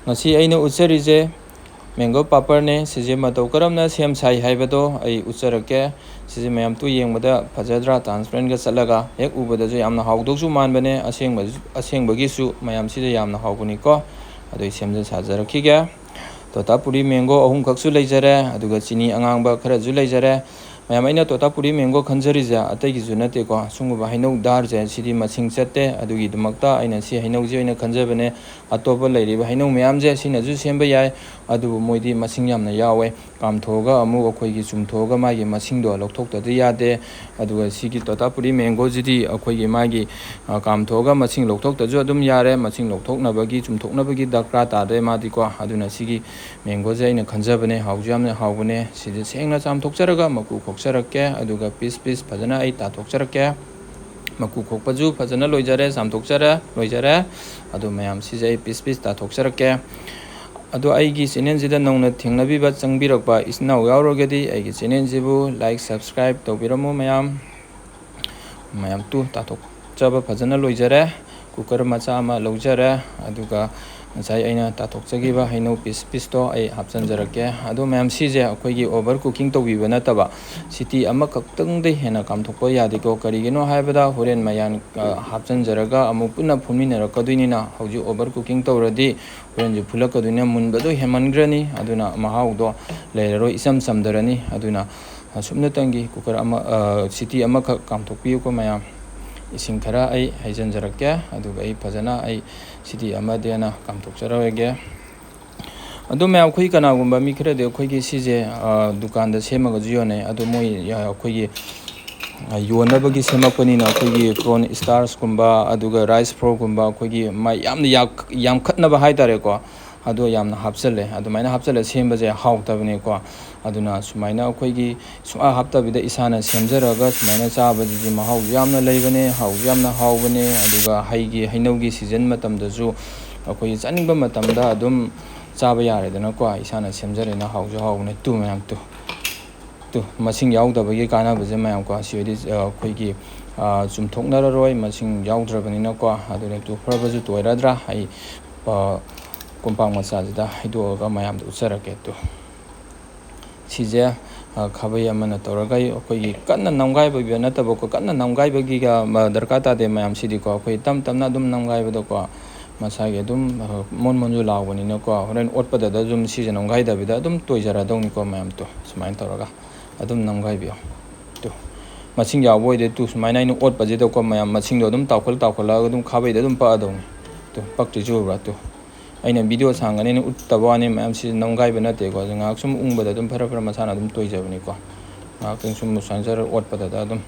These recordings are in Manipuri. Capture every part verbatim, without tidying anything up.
ꯉꯁꯤ ꯑꯩꯅ ꯎꯠꯆꯔꯤꯁꯦ ꯃꯦꯡꯒꯣ ꯄꯥꯄꯔꯅꯦ꯫ ꯁꯤꯁꯦ ꯃꯇꯧ ꯀꯔꯝꯅ ꯁꯦꯝ ꯁꯥꯏ ꯍꯥꯏꯕꯗꯣ ꯑꯩ ꯎꯠꯆꯔꯛꯀꯦ꯫ ꯁꯤꯁꯦ ꯃꯌꯥꯝ ꯇꯨ ꯌꯦꯡꯕꯗ ꯐꯖꯗ꯭ꯔꯥ? ꯇ꯭ꯔꯥꯟꯁꯄꯦꯔꯦꯟꯒ ꯆꯠꯂꯒ ꯍꯦꯛ ꯎꯕꯗꯁꯨ ꯌꯥꯝꯅ ꯍꯥꯎꯗꯧꯁꯨ ꯃꯥꯟꯕꯅꯦ꯫ ꯑꯁꯦꯡꯕ-, ꯑꯁꯦꯡꯕꯒꯤꯁꯨ ꯃꯌꯥꯝꯁꯤꯗ ꯌꯥꯝꯅ ꯍꯥꯎꯕꯅꯤꯀꯣ꯫ ꯑꯗꯨ ꯑꯩ ꯁꯦꯝꯖ ꯁꯥꯖꯔꯛꯈꯤꯒꯦ꯫ ꯇꯣꯇꯥꯄꯨꯔꯤ ꯃꯦꯡꯒꯣ ꯑꯍꯨꯝꯈꯛꯁꯨ ꯂꯩꯖꯔꯦ, ꯑꯗꯨꯒ ꯆꯤꯅꯤ ꯑꯉꯥꯡꯕ ꯈꯔꯁꯨ ꯂꯩꯖꯔꯦ꯫ ꯃꯌꯥꯝ, ꯑꯩꯅ ꯇꯣꯇꯥꯄꯨꯔꯤ ꯃꯦꯡꯒꯣ ꯈꯟꯖꯔꯤꯁꯦ ꯑꯇꯩꯒꯤꯁꯨ ꯅꯠꯇꯦꯀꯣ, ꯁꯤꯒꯨꯝꯕ ꯍꯩꯅꯧ ꯗꯥꯔꯁꯦ ꯁꯤꯗꯤ ꯃꯁꯤꯡ ꯆꯠꯇꯦ꯫ ꯑꯗꯨꯒꯤꯗꯃꯛꯇ ꯑꯩꯅ ꯁꯤ ꯍꯩꯅꯧꯁꯤ ꯑꯣꯏꯅ ꯈꯟꯖꯕꯅꯦ꯫ ꯑꯇꯣꯞꯄ ꯂꯩꯔꯤꯕ ꯍꯩꯅꯧ ꯃꯌꯥꯝꯁꯦ ꯁꯤꯅꯁꯨ ꯁꯦꯝꯕ ꯌꯥꯏ, ꯑꯗꯨꯕꯨ ꯃꯣꯏꯗꯤ ꯃꯁꯤꯡ ꯌꯥꯝꯅ ꯌꯥꯎꯋꯦ꯫ ꯀꯥꯝꯊꯣꯛꯑꯒ ꯑꯃꯨꯛ ꯑꯩꯈꯣꯏꯒꯤ ꯆꯨꯝꯊꯣꯛꯑꯒ ꯃꯥꯒꯤ ꯃꯁꯤꯡꯗꯣ ꯂꯧꯊꯣꯛꯇꯗꯤ ꯌꯥꯗꯦ꯫ ꯑꯗꯨꯒ ꯁꯤꯒꯤ ꯇꯣꯇꯥꯄꯨꯔꯤ ꯃꯦꯡꯒꯣꯁꯤꯗꯤ ꯑꯩꯈꯣꯏꯒꯤ ꯃꯥꯒꯤ, ꯑ, ꯀꯥꯝꯊꯣꯛꯑꯒ ꯃꯁꯤꯡ ꯂꯧꯊꯣꯛꯇꯁꯨ ꯑꯗꯨꯝ ꯌꯥꯔꯦ꯫ ꯃꯁꯤꯡ ꯂꯧꯊꯣꯛꯅꯕꯒꯤ, ꯆꯨꯝꯊꯣꯛꯅꯕꯒꯤ ꯗꯔꯀꯥꯔ ꯇꯥꯗ꯭ꯔꯦ ꯃꯥꯗꯤꯀꯣ꯫ ꯑꯗꯨꯅ ꯁꯤꯒꯤ ꯃꯦꯡꯒꯣꯁꯦ ꯑꯩꯅ ꯈꯟꯖꯕꯅꯦ, ꯍꯥꯎꯁꯨ ꯌꯥꯝꯅ ꯍꯥꯎꯕꯅꯦ꯫ ꯁꯤꯗ ꯁꯦꯡꯅ ꯆꯥꯝꯊꯣꯛꯆꯔꯒ ꯃꯀꯨ ꯈꯣꯛꯆꯔꯛꯀꯦ, ꯑꯗꯨꯒ ꯄꯤꯁ ꯄꯤꯁ ꯐꯖꯅ ꯑꯩ ꯇꯥꯊꯣꯛꯆꯔꯛꯀꯦ꯫ ꯃꯀꯨ ꯈꯣꯛꯄꯁꯨ ꯐꯖꯅ ꯂꯣꯏꯖꯔꯦ, ꯆꯥꯝꯊꯣꯛꯆꯔꯦ, ꯂꯣꯏꯖꯔꯦ꯫ ꯑꯗꯨ ꯃꯌꯥꯝ ꯁꯤꯁꯦ ꯑꯩ ꯄꯤꯁ ꯄꯤꯁ ꯇꯥꯊꯣꯛꯆꯔꯛꯀꯦ꯫ ꯑꯗꯣ ꯑꯩꯒꯤ ꯆꯦꯅꯦꯜꯁꯤꯗ ꯅꯧꯅ ꯊꯦꯡꯅꯕꯤꯕ, ꯆꯪꯕꯤꯔꯛꯄ ꯏꯆꯤꯟ ꯏꯅꯥꯎ ꯌꯥꯎꯔꯒꯗꯤ ꯑꯩꯒꯤ ꯆꯦꯅꯦꯜꯁꯤꯕꯨ ꯂꯥꯏꯛ, ꯁꯕꯁꯀ꯭ꯔꯥꯏꯕ ꯇꯧꯕꯤꯔꯝꯃꯨ ꯃꯌꯥꯝ꯫ ꯃꯌꯥꯝ ꯇꯨ ꯇꯥꯊꯣꯛꯆꯕ ꯐꯖꯅ ꯂꯣꯏꯖꯔꯦ꯫ ꯀꯨꯀꯔ ꯃꯆꯥ ꯑꯃ ꯂꯧꯖꯔꯦ, ꯑꯗꯨꯒ ꯉꯁꯥꯏ ꯑꯩꯅ ꯇꯥꯊꯣꯛꯆꯈꯤꯕ ꯍꯩꯅꯧ ꯄꯤꯁ ꯄꯤꯁꯇꯣ ꯑꯩ ꯍꯥꯞꯆꯤꯟꯖꯔꯛꯀꯦ꯫ ꯑꯗꯣ ꯃꯌꯥꯝ, ꯁꯤꯁꯦ ꯑꯩꯈꯣꯏꯒꯤ ꯑꯣꯚꯔ ꯀꯨꯀꯤꯡ ꯇꯧꯕꯤꯕ ꯅꯠꯇꯕ, ꯁꯤꯇꯤ ꯑꯃꯈꯛꯇꯪꯗꯩ ꯍꯦꯟꯅ ꯀꯥꯝꯊꯣꯛꯄ ꯌꯥꯗꯦꯀꯣ꯫ ꯀꯔꯤꯒꯤꯅꯣ ꯍꯥꯏꯕꯗ ꯍꯣꯔꯦꯟ ꯃꯌꯥꯟ, ꯑ, ꯍꯥꯞꯆꯤꯟꯖꯔꯒ ꯑꯃꯨꯛ ꯄꯨꯟꯅ ꯐꯨꯠꯃꯤꯟꯅꯔꯛꯀꯗꯣꯏꯅꯤꯅ, ꯍꯧꯖꯤꯛ ꯑꯣꯚꯔ ꯀꯨꯀꯤꯡ ꯇꯧꯔꯗꯤ ꯍꯣꯔꯦꯟꯁꯨ ꯐꯨꯠꯂꯛꯀꯗꯣꯏꯅ ꯃꯨꯟꯕꯗꯣ ꯍꯦꯟꯃꯟꯈ꯭ꯔꯅꯤ, ꯑꯗꯨꯅ ꯃꯍꯥꯎꯗꯣ ꯂꯩꯔꯔꯣꯏ, ꯏꯆꯝ ꯆꯝꯊꯔꯅꯤ꯫ ꯑꯗꯨꯅ ꯑꯁꯨꯞꯅꯇꯪꯒꯤ ꯀꯨꯀꯔ ꯑꯃ, ꯑ, ꯁꯤꯇꯤ ꯑꯃꯈꯛ ꯀꯥꯝꯊꯣꯛꯄꯤꯌꯨꯀꯣ ꯃꯌꯥꯝ꯫ ꯏꯁꯤꯡ ꯈꯔ ꯑꯩ ꯍꯩꯖꯤꯟꯖꯔꯛꯀꯦ, ꯑꯗꯨꯒ ꯑꯩ ꯐꯖꯅ ꯑꯩ ꯁꯤꯇꯤ ꯑꯃꯗꯤ ꯑꯅ ꯀꯥꯝꯊꯣꯛꯆꯔꯣꯏꯒꯦ꯫ ꯑꯗꯣ ꯃꯌꯥꯝ, ꯑꯩꯈꯣꯏ ꯀꯅꯥꯒꯨꯝꯕ ꯃꯤ ꯈꯔꯗꯤ ꯑꯩꯈꯣꯏꯒꯤ ꯁꯤꯁꯦ, ꯑ, ꯗꯨꯀꯥꯟꯗ ꯁꯦꯝꯃꯒꯁꯨ ꯌꯣꯟꯅꯩ꯫ ꯑꯗꯣ ꯃꯣꯏ, ꯑ, ꯑꯩꯈꯣꯏꯒꯤ, ꯑ, ꯌꯣꯟꯅꯕꯒꯤ ꯁꯦꯝꯃꯛꯄꯅꯤꯅ ꯑꯩꯈꯣꯏꯒꯤ ꯀꯣꯔꯟ ꯁ꯭ꯇꯥꯔꯁꯀꯨꯝꯕ, ꯑꯗꯨꯒ ꯔꯥꯏꯁ ꯐ꯭ꯂꯣꯔꯒꯨꯝꯕ, ꯑꯩꯈꯣꯏꯒꯤ ꯃꯥ-, ꯌꯥꯝꯅ ꯌꯥꯛ-, ꯌꯥꯝꯈꯠꯅꯕ ꯍꯥꯏꯇꯥꯔꯦꯀꯣ, ꯑꯗꯣ ꯌꯥꯝꯅ ꯍꯥꯞꯆꯜꯂꯦ꯫ ꯑꯗꯨꯃꯥꯏꯅ ꯍꯥꯞꯆꯜꯂ ꯁꯦꯝꯕꯁꯦ ꯍꯥꯎꯇꯕꯅꯤꯀꯣ꯫ ꯑꯗꯨꯅ ꯁꯨꯃꯥꯏꯅ ꯑꯩꯈꯣꯏꯒꯤ ꯁꯨꯡꯍꯥꯞ ꯍꯥꯞꯇꯕꯤꯗ ꯏꯁꯥꯅ ꯁꯦꯝꯖꯔꯒ ꯁꯨꯃꯥꯏꯅ ꯆꯥꯕꯗꯨꯗꯤ ꯃꯍꯥꯎꯁꯨ ꯌꯥꯝꯅ ꯂꯩꯕꯅꯦ, ꯍꯥꯎꯁꯨ ꯌꯥꯝꯅ ꯍꯥꯎꯕꯅꯦ꯫ ꯑꯗꯨꯒ ꯍꯩꯒꯤ, ꯍꯩꯅꯧꯒꯤ ꯁꯤꯖꯟ ꯃꯇꯝꯗꯁꯨ ꯑꯩꯈꯣꯏꯒꯤ ꯆꯥꯅꯤꯡꯕ ꯃꯇꯝꯗ ꯑꯗꯨꯝ ꯆꯥꯕ ꯌꯥꯔꯦꯗꯅꯀꯣ꯫ ꯏꯁꯥꯅ ꯁꯦꯝꯖꯔꯦꯅ ꯍꯥꯎꯁꯨ ꯍꯥꯎꯕꯅꯦ꯫ ꯇꯨ ꯃꯌꯥꯝ, ꯇꯨ, ꯇꯨ, ꯃꯁꯤꯡ ꯌꯥꯎꯗꯕꯒꯤ ꯀꯥꯟꯅꯕꯁꯦ ꯃꯌꯥꯝꯀꯣ꯫ ꯁꯤ ꯑꯣꯏꯗꯤ, ꯑ, ꯑꯩꯈꯣꯏꯒꯤ, ꯑ, ꯆꯨꯝꯊꯣꯛꯅꯔꯔꯣꯏ, ꯃꯁꯤꯡ ꯌꯥꯎꯗ꯭ꯔꯕꯅꯤꯅꯀꯣ꯫ ꯑꯗꯨꯅ ꯇꯨ, ꯐꯔꯕꯁꯨ ꯇꯣꯏꯔꯗ꯭ꯔꯥ? ꯑꯩ, ꯑ, ꯀꯣꯝꯄꯥꯛ ꯃꯆꯥꯁꯤꯗ ꯍꯩꯗꯣꯛꯑꯒ ꯃꯌꯥꯝꯗ ꯎꯠꯆꯔꯛꯀꯦ꯫ ꯇꯨ, ꯁꯤꯁꯦ, ꯑ, ꯈꯥꯕꯩ ꯑꯃꯅ ꯇꯧꯔꯒ ꯑꯩꯈꯣꯏꯒꯤ ꯀꯟꯅ ꯅꯝꯒꯥꯏꯕ ꯅꯠꯇꯕꯀꯣ, ꯀꯟꯅ ꯅꯝꯒꯥꯏꯕꯒꯤꯒ, ꯃ, ꯗꯔꯀꯥꯔ ꯇꯥꯗꯦ ꯃꯌꯥꯝꯁꯤꯗꯤꯀꯣ꯫ ꯑꯩꯈꯣꯏ ꯇꯞ ꯇꯞꯅ ꯑꯗꯨꯝ ꯅꯝꯒꯥꯏꯕꯗꯀꯣ, ꯃꯁꯥꯒꯤ ꯑꯗꯨꯝ, ꯑ, ꯃꯣꯟ ꯃꯣꯟꯁꯨ ꯂꯥꯎꯕꯅꯤꯅꯀꯣ, ꯍꯣꯔꯦꯟ ꯑꯣꯠꯄꯗꯗ ꯑꯗꯨꯝ ꯁꯤꯁꯦ ꯅꯝꯒꯥꯏꯗꯕꯤꯗ ꯑꯗꯨꯝ ꯇꯣꯏꯖꯔꯗꯧꯅꯤꯀꯣ ꯃꯌꯥꯝ꯫ ꯇꯨ, ꯁꯨꯃꯥꯏꯅ ꯇꯧꯔꯒ ꯑꯗꯨꯝ ꯅꯝꯒꯥꯏꯕꯤꯌꯣ꯫ ꯇꯨ, ꯃꯁꯤꯡ ꯌꯥꯎꯕ ꯑꯣꯏꯗꯦ꯫ ꯇꯨ, ꯁꯨꯃꯥꯏꯅ ꯑꯩꯅ ꯑꯣꯠꯄꯁꯤꯗꯀꯣ ꯃꯌꯥꯝ, ꯃꯁꯤꯡꯗꯣ ꯑꯗꯨꯝ ꯇꯥꯎꯈꯠ ꯇꯥꯎꯈꯠꯂꯛꯑꯒ ꯑꯗꯨꯝ ꯈꯥꯕꯩꯗ ꯑꯗꯨꯝ ꯄꯛꯑꯗꯧꯅꯤ꯫ ꯇꯨ, ꯄꯛꯇ꯭ꯔꯤꯁꯤ ꯎꯕ꯭ꯔꯥ? ꯇꯨ, ꯑꯩꯅ ꯚꯤꯗꯤꯑꯣ ꯁꯥꯡꯒꯅꯤꯅ ꯎꯠꯇꯕ ꯋꯥꯅꯤ ꯃꯌꯥꯝ, ꯁꯤ ꯅꯝꯒꯥꯏꯕ ꯅꯠꯇꯦꯀꯣ꯫ ꯑꯗꯨ ꯉꯥꯏꯍꯥꯛ ꯁꯨꯝ ꯎꯪꯕꯗ ꯑꯗꯨꯝ ꯐꯔ ꯐꯔ ꯃꯁꯥꯅ ꯑꯗꯨꯝ ꯇꯣꯏꯖꯕꯅꯤꯀꯣ꯫ ꯉꯥꯏꯍꯥꯛꯇꯪ ꯁꯨꯝ ꯁꯨꯃꯥꯏꯅ ꯖꯔ ꯑꯣꯠꯄꯗꯗ ꯑꯗꯨꯝ꯫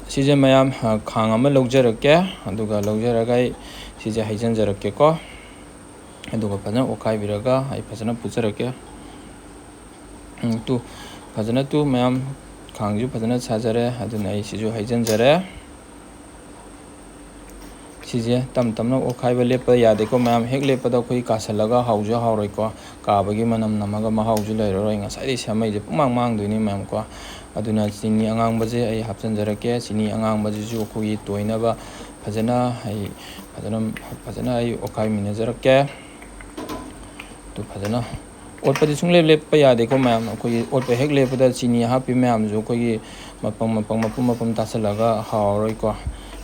ꯁꯤꯁꯦ ꯃꯌꯥꯝ, ꯑ, ꯈꯥꯡ ꯑꯃ ꯂꯧꯖꯔꯛꯀꯦ, ꯑꯗꯨꯒ ꯂꯧꯖꯔꯒ ꯑꯩ ꯁꯤꯁꯦ ꯍꯩꯖꯤꯟꯖꯔꯛꯀꯦꯀꯣ꯫ ꯑꯗꯨꯒ ꯐꯖꯅ ꯑꯣꯠꯈꯥꯏꯕꯤꯔꯒ ꯑꯩ ꯐꯖꯅ ꯄꯨꯖꯔꯛꯀꯦ꯫ ꯎꯝ, ꯇꯨ, ꯐꯖꯅ ꯇꯨ ꯃꯌꯥꯝ, ꯈꯥꯡꯁꯨ ꯐꯖꯅ ꯁꯥꯖꯔꯦ, ꯑꯗꯨꯅ ꯑꯩ ꯁꯤꯁꯨ ꯍꯩꯖꯤꯟꯖꯔꯦ꯫ ꯁꯤꯁꯦ ꯇꯞ ꯇꯞꯅ ꯑꯣꯠꯈꯥꯏꯕ ꯂꯦꯞꯄ ꯌꯥꯗꯦꯀꯣ ꯃꯌꯥꯝ, ꯍꯦꯛ ꯂꯦꯞꯄꯗ ꯑꯩꯈꯣꯏ ꯀꯥꯁꯜꯂꯒ ꯍꯥꯎꯁꯨ ꯍꯥꯎꯔꯣꯏꯀꯣ, ꯀꯥꯕꯒꯤ ꯃꯅꯝ ꯅꯝꯃꯒ ꯃꯍꯥꯎꯁꯨ ꯂꯩꯔꯔꯣꯏ, ꯉꯁꯥꯏꯗꯩ ꯁꯦꯝꯃꯛꯏꯁꯦ ꯄꯨꯡꯃꯥꯡ ꯃꯥꯡꯗꯣꯏꯅꯤ ꯃꯌꯥꯝꯀꯣ꯫ ꯑꯗꯨꯅ ꯆꯤꯅꯤ ꯑꯉꯥꯡꯕꯁꯦ ꯑꯩ ꯍꯥꯞꯆꯤꯟꯖꯔꯛꯀꯦ꯫ ꯆꯤꯅꯤ ꯑꯉꯥꯡꯕꯁꯤꯁꯨ ꯑꯩꯈꯣꯏꯒꯤ ꯇꯣꯏꯅꯕ ꯐꯖꯅ ꯑꯩ, ꯐꯖꯅ, ꯐꯖꯅ ꯑꯩ ꯑꯣꯠꯈꯥꯏꯃꯤꯟꯅꯖꯔꯛꯀꯦ꯫ ꯑꯗꯨ ꯐꯖꯅ ꯑꯣꯠꯄꯗꯤ ꯁꯨꯡꯂꯦꯞ ꯂꯦꯞꯄ ꯌꯥꯗꯦꯀꯣ ꯃꯌꯥꯝ꯫ ꯑꯩꯈꯣꯏꯒꯤ ꯑꯣꯠꯄ ꯍꯦꯛ ꯂꯦꯞꯄꯗ ꯆꯤꯅꯤ ꯍꯥꯞꯄꯤ ꯃꯌꯥꯝꯁꯨ ꯑꯩꯈꯣꯏꯒꯤ ꯃꯄꯪ ꯃꯄꯪ, ꯃꯄꯨꯝ ꯃꯄꯨꯝ ꯇꯥꯁꯜꯂꯒ ꯍꯥꯎꯔꯔꯣꯏꯀꯣ꯫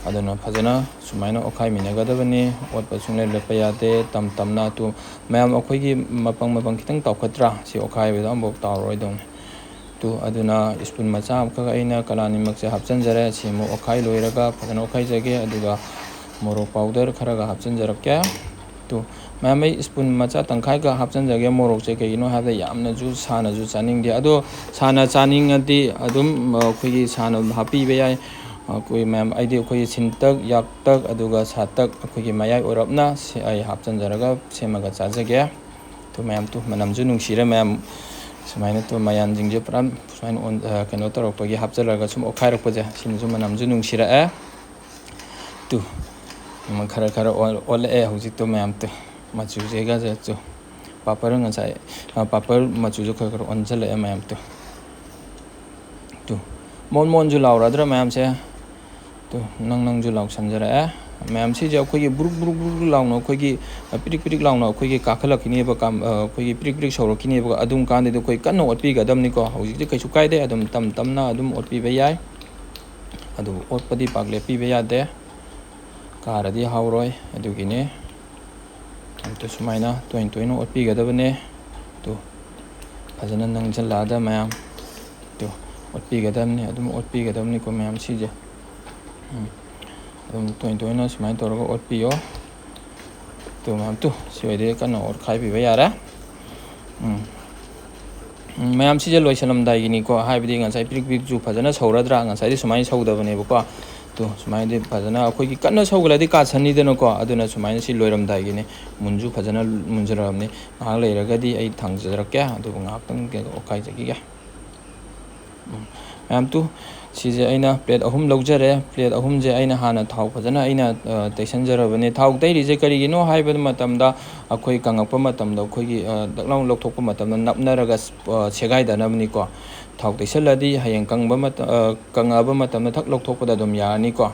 ꯑꯗꯨꯅ ꯐꯖꯅ ꯁꯨꯃꯥꯏꯅ ꯑꯣꯠꯈꯥꯏꯃꯤꯟꯅꯒꯗꯕꯅꯤ꯫ ꯑꯣꯠꯄ ꯁꯨꯡꯂꯦꯞ ꯂꯦꯞꯄ ꯌꯥꯗꯦ꯫ ꯇꯝ ꯇꯝꯅ ꯑꯗꯨ ꯃꯌꯥꯝ, ꯑꯩꯈꯣꯏꯒꯤ ꯃꯄꯪ ꯃꯄꯪ ꯈꯤꯇꯪ ꯇꯥꯎꯈꯠꯇ꯭ꯔꯥ? ꯁꯤ ꯑꯣꯠꯈꯥꯏꯕꯗ ꯑꯃꯨꯛꯐꯥꯎ ꯇꯥꯎꯔꯔꯣꯏꯗꯧꯅꯤ꯫ ꯇꯨ, ꯑꯗꯨꯅ ꯁ꯭ꯄꯨꯟ ꯃꯆꯥ ꯑꯃꯈꯛ ꯑꯩꯅ ꯀꯂꯥꯅꯤꯃꯛꯁꯦ ꯍꯥꯞꯆꯤꯟꯖꯔꯦ꯫ ꯁꯤ ꯑꯃꯨꯛ ꯑꯣꯠꯈꯥꯏ ꯂꯣꯏꯔꯒ ꯐꯖꯅ ꯑꯣꯠꯈꯥꯏꯖꯒꯦ꯫ ꯑꯗꯨꯒ ꯃꯣꯔꯣꯛ ꯄꯥꯎꯗꯔ ꯈꯔꯒ ꯍꯥꯞꯆꯤꯟꯖꯔꯛꯀꯦ꯫ ꯇꯨ, ꯃꯌꯥꯝ, ꯑꯩ ꯁ꯭ꯄꯨꯟ ꯃꯆꯥ ꯇꯪꯈꯥꯏꯒ ꯍꯥꯞꯆꯤꯟꯖꯒꯦ ꯃꯣꯔꯣꯛꯁꯦ꯫ ꯀꯩꯒꯤꯅꯣ ꯍꯥꯏꯕꯗ ꯌꯥꯝꯅꯁꯨ ꯁꯥꯅꯁꯨ ꯆꯥꯅꯤꯡꯗꯦ꯫ ꯑꯗꯣ ꯁꯥꯅ ꯆꯥꯅꯤꯡꯉꯗꯤ ꯑꯗꯨꯝ, ꯑ, ꯑꯩꯈꯣꯏꯒꯤ ꯁꯥꯅ ꯑꯗꯨꯝ ꯍꯥꯞꯄꯤꯕ ꯌꯥꯏ꯫ ꯑꯩꯈꯣꯏ ꯃꯌꯥꯝ, ꯑꯩꯗꯤ ꯑꯩꯈꯣꯏꯒꯤ ꯁꯤꯟꯇꯛ, ꯌꯥꯛꯇꯛ, ꯑꯗꯨꯒ ꯁꯥꯇꯛ, ꯑꯩꯈꯣꯏꯒꯤ ꯃꯌꯥꯏ ꯑꯣꯏꯔꯞꯅ ꯁꯤ ꯑꯩ ꯍꯥꯞꯆꯤꯟꯖꯔꯒ ꯁꯦꯝꯃꯒ ꯆꯥꯖꯒꯦ꯫ ꯇꯨ ꯃꯌꯥꯝ, ꯇꯨ ꯃꯅꯝꯁꯨ ꯅꯨꯡꯁꯤꯔꯦ ꯃꯌꯥꯝ꯫ ꯁꯨꯃꯥꯏꯅ ꯇꯨ ꯃꯌꯥꯟꯁꯤꯡꯁꯦ ꯄꯨꯔꯥ ꯁꯨꯃꯥꯏꯅ ꯑꯣꯟ-, ꯑ, ꯀꯩꯅꯣ ꯇꯧꯔꯛꯄꯒꯤ, ꯍꯥꯞꯆꯤꯜꯂꯒ ꯁꯨꯝ ꯑꯣꯠꯈꯥꯏꯔꯛꯄꯁꯦ, ꯁꯤꯅꯁꯨ ꯃꯅꯝꯁꯨ ꯅꯨꯡꯁꯤꯔꯛꯑꯦ꯫ ꯇꯨ, ꯎꯝ, ꯈꯔ ꯈꯔ ꯑꯣꯜ-, ꯑꯣꯜꯂꯛꯑꯦ ꯍꯧꯖꯤꯛꯇꯣ ꯃꯌꯥꯝ꯫ ꯇꯨ, ꯃꯆꯨꯁꯤꯒꯁꯦ ꯇꯨ, ꯄꯥꯄꯔ ꯉꯁꯥꯏ, ꯑ, ꯄꯥꯄꯔ ꯃꯆꯨꯁꯨ ꯈꯔ ꯈꯔ ꯑꯣꯟꯁꯤꯜꯂꯛꯑꯦ ꯃꯌꯥꯝ꯫ ꯇꯨ, ꯇꯨ, ꯃꯣꯟ ꯃꯣꯟꯁꯨ ꯂꯥꯎꯔꯗ꯭ꯔꯥ ꯃꯌꯥꯝꯁꯦ? ꯇꯨ, ꯅꯪ ꯅꯪꯁꯨ ꯂꯥꯎꯁꯟꯖꯔꯛꯑꯦ꯫ ꯃꯌꯥꯝ, ꯁꯤꯁꯦ ꯑꯩꯈꯣꯏꯒꯤ ꯕ꯭ꯔꯨꯛ ꯕ꯭ꯔꯨꯛ ꯕ꯭ꯔꯨꯛ ꯂꯥꯎꯅ, ꯑꯩꯈꯣꯏꯒꯤ, ꯑ, ꯄꯤꯔꯤꯛ ꯄꯤꯔꯤꯛ ꯂꯥꯎꯅ ꯑꯩꯈꯣꯏꯒꯤ ꯀꯥꯈꯠꯂꯛꯈꯤꯅꯦꯕ, ꯀꯥꯝ-, ꯑ, ꯑꯩꯈꯣꯏꯒꯤ ꯄꯤꯔꯤꯛ ꯄꯤꯔꯤꯛ ꯁꯧꯔꯛꯈꯤꯅꯦꯕ꯫ ꯑꯗꯨꯝ ꯀꯥꯟꯗꯗꯤ ꯑꯩꯈꯣꯏ ꯀꯟꯅ ꯑꯣꯠꯄꯤꯒꯗꯕꯅꯤꯀꯣ꯫ ꯍꯧꯖꯤꯛꯇꯤ ꯀꯩꯁꯨ ꯀꯥꯏꯗꯦ, ꯑꯗꯨꯝ ꯇꯝ ꯇꯝꯅ ꯑꯗꯨꯝ ꯑꯣꯠꯄꯤꯕ ꯌꯥꯏ꯫ ꯑꯗꯨꯕꯨ ꯑꯣꯠꯄꯗꯤ ꯄꯥꯛ ꯂꯦꯞꯄꯤꯕ ꯌꯥꯗꯦ, ꯀꯥꯔꯗꯤ ꯍꯥꯎꯔꯣꯏ꯫ ꯑꯗꯨꯒꯤꯅꯦ꯫ ꯑꯗꯨ ꯁꯨꯃꯥꯏꯅ ꯇꯣꯏꯅ ꯇꯣꯏꯅ ꯑꯣꯠꯄꯤꯒꯗꯕꯅꯦ꯫ ꯇꯨ, ꯐꯖꯅ ꯅꯪꯁꯤꯜꯂꯛꯑꯗ ꯃꯌꯥꯝ꯫ ꯇꯨ, ꯑꯣꯠꯄꯤꯒꯗꯕꯅꯤ, ꯑꯗꯨꯝ ꯑꯣꯠꯄꯤꯒꯗꯕꯅꯤꯀꯣ ꯃꯌꯥꯝ ꯁꯤꯁꯦ꯫ ꯎꯝ꯫ ꯑꯗꯨꯝ ꯇꯣꯏ ꯇꯣꯏꯅ ꯁꯨꯃꯥꯏꯅ ꯇꯧꯔꯒ ꯑꯣꯠꯄꯤꯌꯣ꯫ ꯇꯨ ꯃꯌꯥꯝ, ꯇꯨ, ꯁꯤ ꯑꯣꯏꯔꯗꯤ ꯀꯟꯅ ꯑꯣꯠꯈꯥꯏꯕꯤꯕ ꯌꯥꯔꯦ꯫ ꯎꯝ꯫ ꯎꯝ, ꯃꯌꯥꯝ, ꯁꯤꯁꯦ ꯂꯣꯏꯁꯤꯜꯂꯝꯗꯥꯏꯒꯤꯅꯤꯀꯣ, ꯍꯥꯏꯕꯗꯤ ꯉꯁꯥꯏ ꯄꯤꯔꯤꯛ ꯄꯤꯔꯤꯛꯁꯨ ꯐꯖꯅ ꯁꯧꯔꯗ꯭ꯔꯥ? ꯉꯁꯥꯏꯗꯤ ꯁꯨꯃꯥꯏꯅ ꯁꯧꯗꯕꯅꯦꯕꯀꯣ꯫ ꯇꯨ, ꯁꯨꯃꯥꯏꯅꯗꯤ ꯐꯖꯅ ꯑꯩꯈꯣꯏꯒꯤ ꯀꯟꯅ ꯁꯧꯒꯠꯂꯗꯤ ꯀꯥꯁꯟꯅꯤꯗꯅꯀꯣ꯫ ꯑꯗꯨꯅ ꯁꯨꯃꯥꯏꯅ ꯁꯤ ꯂꯣꯏꯔꯝꯗꯥꯏꯒꯤꯅꯤ, ꯃꯨꯟꯁꯨ ꯐꯖꯅ ꯃꯨꯟꯖꯔꯕꯅꯤ꯫ ꯉꯥꯏꯍꯥꯛ ꯂꯩꯔꯒꯗꯤ ꯑꯩ ꯊꯥꯡꯖꯔꯛꯀꯦ, ꯑꯗꯨꯕꯨ ꯉꯥꯏꯍꯥꯛꯇꯪ ꯑꯣꯠꯈꯥꯏꯖꯈꯤꯒꯦ꯫ ꯎꯝ, ꯃꯌꯥꯝ, ꯇꯨ, ꯁꯤꯁꯦ ꯑꯩꯅ ꯄ꯭ꯂꯦꯠ ꯑꯍꯨꯝ ꯂꯧꯖꯔꯦ꯫ ꯄ꯭ꯂꯦꯠ ꯑꯍꯨꯝꯁꯦ ꯑꯩꯅ ꯍꯥꯟꯅ ꯊꯥꯎ ꯐꯖꯅ ꯑꯩꯅ, ꯑ, ꯇꯩꯁꯟꯖꯔꯕꯅꯦ꯫ ꯊꯥꯎ ꯇꯩꯔꯤꯁꯦ ꯀꯔꯤꯒꯤꯅꯣ ꯍꯥꯏꯕ ꯃꯇꯝꯗ, ꯑꯩꯈꯣꯏ ꯀꯪꯉꯛꯄ ꯃꯇꯝꯗ, ꯑꯩꯈꯣꯏꯒꯤ, ꯑ, ꯗꯛ ꯂꯥꯎ ꯂꯧꯊꯣꯛꯄ ꯃꯇꯝꯗ ꯅꯞꯅꯔꯒ, ꯑ, ꯁꯦꯒꯥꯏꯗꯅꯕꯅꯤꯀꯣ꯫ ꯊꯥꯎ ꯇꯩꯁꯜꯂꯗꯤ ꯍꯌꯦꯡ ꯀꯪꯕ ꯃꯇ-, ꯑ, ꯀꯪꯉꯛꯑꯕ ꯃꯇꯝꯗ ꯊꯛ ꯂꯧꯊꯣꯛꯄꯗ ꯑꯗꯨꯝ ꯌꯥꯔꯅꯤꯀꯣ꯫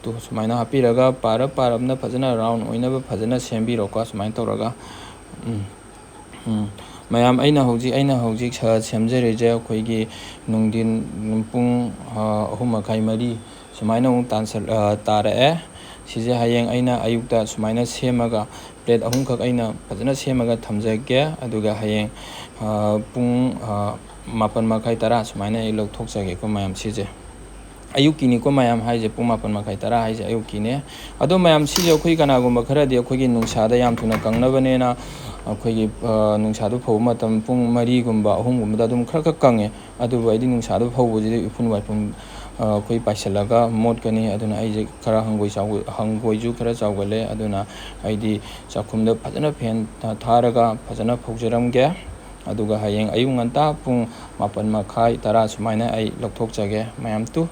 ꯇꯨ, ꯁꯨꯃꯥꯏꯅ ꯍꯥꯞꯄꯤꯔꯒ ꯄꯥꯔꯞ ꯄꯥꯔꯞꯅ ꯐꯖꯅ ꯔꯥꯎꯟ ꯑꯣꯏꯅꯕ ꯐꯖꯅ ꯁꯦꯝꯕꯤꯔꯣꯀꯣ, ꯁꯨꯃꯥꯏꯅ ꯇꯧꯔꯒ꯫ ꯎꯝ꯫ ꯎꯝ꯫ ꯃꯌꯥꯝ, ꯑꯩꯅ ꯍꯧꯖꯤꯛ, ꯑꯩꯅ ꯍꯧꯖꯤꯛ ꯁ-, ꯁꯦꯝꯖꯔꯤꯁꯦ ꯑꯩꯈꯣꯏꯒꯤ ꯅꯨꯡꯊꯤꯟ ꯄꯨꯡ, ꯑ, ꯑꯍꯨꯝ ꯃꯈꯥꯏ, ꯃꯔꯤ ꯁꯨꯃꯥꯏꯅ ꯑꯃꯨꯛ ꯇꯥꯟꯁꯜ-, ꯑ, ꯇꯥꯔꯛꯑꯦ꯫ ꯁꯤꯁꯦ ꯍꯌꯦꯡ ꯑꯩꯅ ꯑꯌꯨꯛꯇ ꯁꯨꯃꯥꯏꯅ ꯁꯦꯝꯃꯒ, ꯄ꯭ꯂꯦꯠ ꯑꯍꯨꯝꯈꯛ ꯑꯩꯅ ꯐꯖꯅ ꯁꯦꯝꯃꯒ ꯊꯝꯖꯒꯦ꯫ ꯑꯗꯨꯒ ꯍꯌꯦꯡ, ꯑ, ꯄꯨꯡ, ꯑ, ꯃꯥꯄꯟ ꯃꯈꯥꯏ, ꯇꯔꯥ ꯁꯨꯃꯥꯏꯅ ꯑꯩ ꯂꯧꯊꯣꯛꯆꯒꯦꯀꯣ ꯃꯌꯥꯝ, ꯁꯤꯁꯦ꯫ ꯑꯌꯨꯛꯀꯤꯅꯤꯀꯣ ꯃꯌꯥꯝ ꯍꯥꯏꯁꯦ, ꯄꯨꯡ ꯃꯥꯄꯟ ꯃꯈꯥꯏ, ꯇꯔꯥ ꯍꯥꯏꯁꯦ ꯑꯌꯨꯛꯀꯤꯅꯦ꯫ ꯑꯗꯣ ꯃꯌꯥꯝ, ꯁꯤꯁꯦ ꯑꯩꯈꯣꯏ ꯀꯅꯥꯒꯨꯝꯕ ꯈꯔꯗꯤ ꯑꯩꯈꯣꯏꯒꯤ ꯅꯨꯡꯁꯥꯗ ꯌꯥꯝ ꯊꯨꯅ ꯀꯪꯅꯕꯅꯦꯅ ꯑꯩꯈꯣꯏꯒꯤ, ꯑ, ꯅꯨꯡꯁꯥꯗ ꯐꯧꯕ ꯃꯇꯝ ꯄꯨꯡ ꯃꯔꯤꯒꯨꯝꯕ, ꯑꯍꯨꯝꯒꯨꯝꯕꯗ ꯑꯗꯨꯝ ꯈꯔ ꯈꯛ ꯀꯪꯉꯦ꯫ ꯑꯗꯨꯕꯨ ꯑꯩꯗꯤ ꯅꯨꯡꯁꯥꯗ ꯐꯧꯕꯁꯤꯗꯤ ꯎꯐꯨꯟ ꯋꯥꯏꯐꯨꯟ, ꯑ, ꯑꯩꯈꯣꯏ ꯄꯥꯏꯁꯤꯜꯂꯒ ꯃꯣꯠꯀꯅꯤ꯫ ꯑꯗꯨꯅ ꯑꯩꯁꯦ ꯈꯔ ꯍꯪꯒꯣꯏ ꯆꯥꯎꯒ-, ꯍꯪꯒꯣꯏꯁꯨ ꯈꯔ ꯆꯥꯎꯒꯜꯂꯦ꯫ ꯑꯗꯨꯅ ꯑꯩꯗꯤ ꯆꯥꯛꯈꯨꯝꯗ ꯐꯖꯅ ꯐꯦꯟ ꯊꯥ-, ꯊꯥꯔꯒ ꯐꯖꯅ ꯐꯧꯖꯔꯝꯒꯦ꯫ ꯑꯗꯨꯒ ꯍꯌꯦꯡ ꯑꯌꯨꯛ ꯉꯟꯇꯥ ꯄꯨꯡ ꯃꯥꯄꯟ ꯃꯈꯥꯏ, ꯇꯔꯥ ꯁꯨꯃꯥꯏꯅ ꯑꯩ ꯂꯧꯊꯣꯛꯆꯒꯦ ꯃꯌꯥꯝ꯫ ꯇꯨ,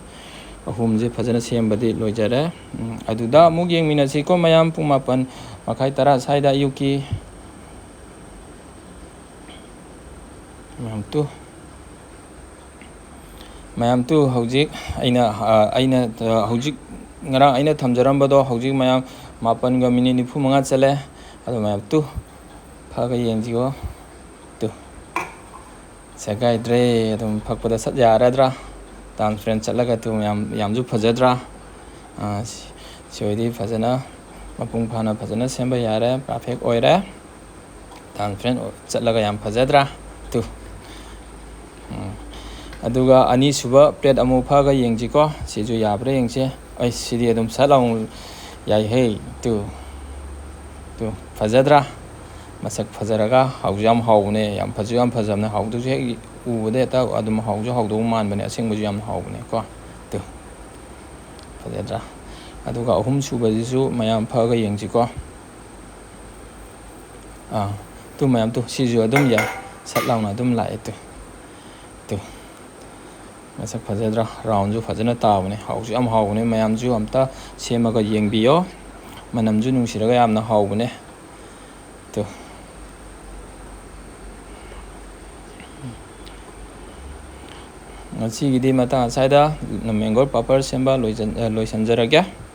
ꯑꯍꯨꯝꯁꯦ ꯐꯖꯅ ꯁꯦꯝꯕꯗꯤ ꯂꯣꯏꯖꯔꯦ꯫ ꯎꯝ, ꯑꯗꯨꯗ ꯑꯃꯨꯛ ꯌꯦꯡꯃꯤꯟꯅꯁꯤꯀꯣ ꯃꯌꯥꯝ, ꯄꯨꯡ ꯃꯥꯄꯟ ꯃꯈꯥꯏ, ꯇꯔꯥ ꯁ꯭ꯋꯥꯏꯗ ꯑꯌꯨꯛꯀꯤ꯫ ꯃꯌꯥꯝ ꯇꯨ, ꯃꯌꯥꯝ ꯇꯨ, ꯍꯧꯖꯤꯛ ꯑꯩꯅ, ꯑ, ꯑꯩꯅ, ꯑ, ꯍꯧꯖꯤꯛ ꯉꯔꯥꯡ ꯑꯩꯅ ꯊꯝꯖꯔꯝꯕꯗꯣ ꯍꯧꯖꯤꯛ ꯃꯌꯥꯝ ꯃꯥꯄꯟꯒ ꯃꯤꯅꯤꯠ ꯅꯤꯐꯨ ꯃꯉꯥ ꯆꯠꯂꯦ꯫ ꯑꯗꯣ ꯃꯌꯥꯝ ꯇꯨ ꯐꯒ ꯌꯦꯡꯁꯤꯀꯣ꯫ ꯇꯨ ꯁꯦꯒꯥꯏꯗ꯭ꯔꯦ꯫ ꯑꯗꯨꯝ ꯐꯛꯄꯗ ꯁꯠ ꯌꯥꯔꯗ꯭ꯔꯥ? ꯇ꯭ꯔꯥꯟꯁꯄꯦꯔꯦꯟ ꯆꯠꯂꯒ ꯇꯨ ꯃꯌꯥꯝ ꯌꯥꯝꯁꯨ ꯐꯖꯗ꯭ꯔꯥ? ꯑꯥ, ꯁꯤ, ꯁꯤ ꯑꯣꯏꯗꯤ ꯐꯖꯅ ꯃꯄꯨꯡ ꯐꯥꯅ ꯐꯖꯅ ꯁꯦꯝꯕ ꯌꯥꯔꯦ, ꯄꯔꯐꯦꯛ ꯑꯣꯏꯔꯦ꯫ ꯇ꯭ꯔꯥꯟꯁꯄꯦꯔꯦꯟ ꯆꯠꯂꯒ ꯌꯥꯝ ꯐꯖꯗ꯭ꯔꯥ? ꯇꯨ꯫ ꯎꯝ꯫ ꯑꯗꯨꯒ ꯑꯅꯤꯁꯨꯕ ꯄ꯭ꯂꯦꯠ ꯑꯃꯨꯛ ꯐꯛꯑꯒ ꯌꯦꯡꯁꯤꯀꯣ꯫ ꯁꯤꯁꯨ ꯌꯥꯕ꯭ꯔꯥ ꯌꯦꯡꯁꯤ꯫ ꯑꯩ ꯁꯤꯗꯤ ꯑꯗꯨꯝ ꯁꯠ ꯂꯥꯎ ꯌꯥꯏꯍꯦ꯫ ꯇꯨ꯫ ꯇꯨ꯫ ꯐꯖꯗ꯭ꯔꯥ? ꯃꯁꯛ ꯐꯖꯔꯒ ꯍꯥꯎꯁꯨ ꯌꯥꯝ ꯍꯥꯎꯕꯅꯦ꯫ ꯌꯥꯝ ꯐꯖꯁꯨ ꯌꯥꯝ ꯐꯖꯕꯅꯦ꯫ ꯍꯥꯎꯗꯨꯁꯨ ꯍꯦꯛ ꯎꯕꯗ ꯍꯦꯛꯇ ꯑꯗꯨꯝ ꯍꯥꯎꯁꯨ ꯍꯥꯎꯗꯧꯕ ꯃꯥꯟꯕꯅꯦ꯫ ꯑꯁꯦꯡꯕꯁꯨ ꯌꯥꯝ ꯍꯥꯎꯕꯅꯦ ꯀꯣ꯫ ꯇꯨ꯫ ꯐꯖꯗ꯭ꯔꯥ? ꯑꯗꯨꯒ ꯑꯍꯨꯝ ꯁꯨꯕꯁꯤꯁꯨ ꯃꯌꯥꯝ ꯐꯛꯑꯒ ꯌꯦꯡꯁꯤꯀꯣ꯫ ꯑꯥ, ꯇꯨ ꯃꯌꯥꯝ ꯇꯨ, ꯁꯤꯁꯨ ꯑꯗꯨꯝ ꯌꯥꯏ, ꯁꯠ ꯂꯥꯎꯅ ꯑꯗꯨꯝ ꯂꯥꯛꯑꯦ ꯇꯨ꯫ ꯇꯨ꯫ ꯃꯁꯛ ꯐꯖꯗ꯭ꯔꯥ? ꯔꯥꯎꯟꯁꯨ ꯐꯖꯅ ꯇꯥꯕꯅꯦ, ꯍꯥꯎꯁꯨ ꯌꯥꯝ ꯍꯥꯎꯕꯅꯦ꯫ ꯃꯌꯥꯝꯁꯨ ꯑꯝꯇ ꯁꯦꯝꯃꯒ ꯌꯦꯡꯕꯤꯌꯣ, ꯃꯅꯝꯁꯨ ꯅꯨꯡꯁꯤꯔꯒ ꯌꯥꯝꯅ ꯍꯥꯎꯕꯅꯦ꯫ ꯇꯨ꯫ ꯉꯁꯤꯒꯤꯗꯤ ꯃꯇꯥꯡ ꯑꯁ꯭ꯋꯥꯏꯗ ꯃꯦꯡꯒꯣ ꯄꯥꯄꯔ ꯁꯦꯝꯕ ꯂꯣꯏꯁꯤꯟ-, ꯑ, ꯂꯣꯏꯁꯤꯟꯖꯔꯒꯦ꯫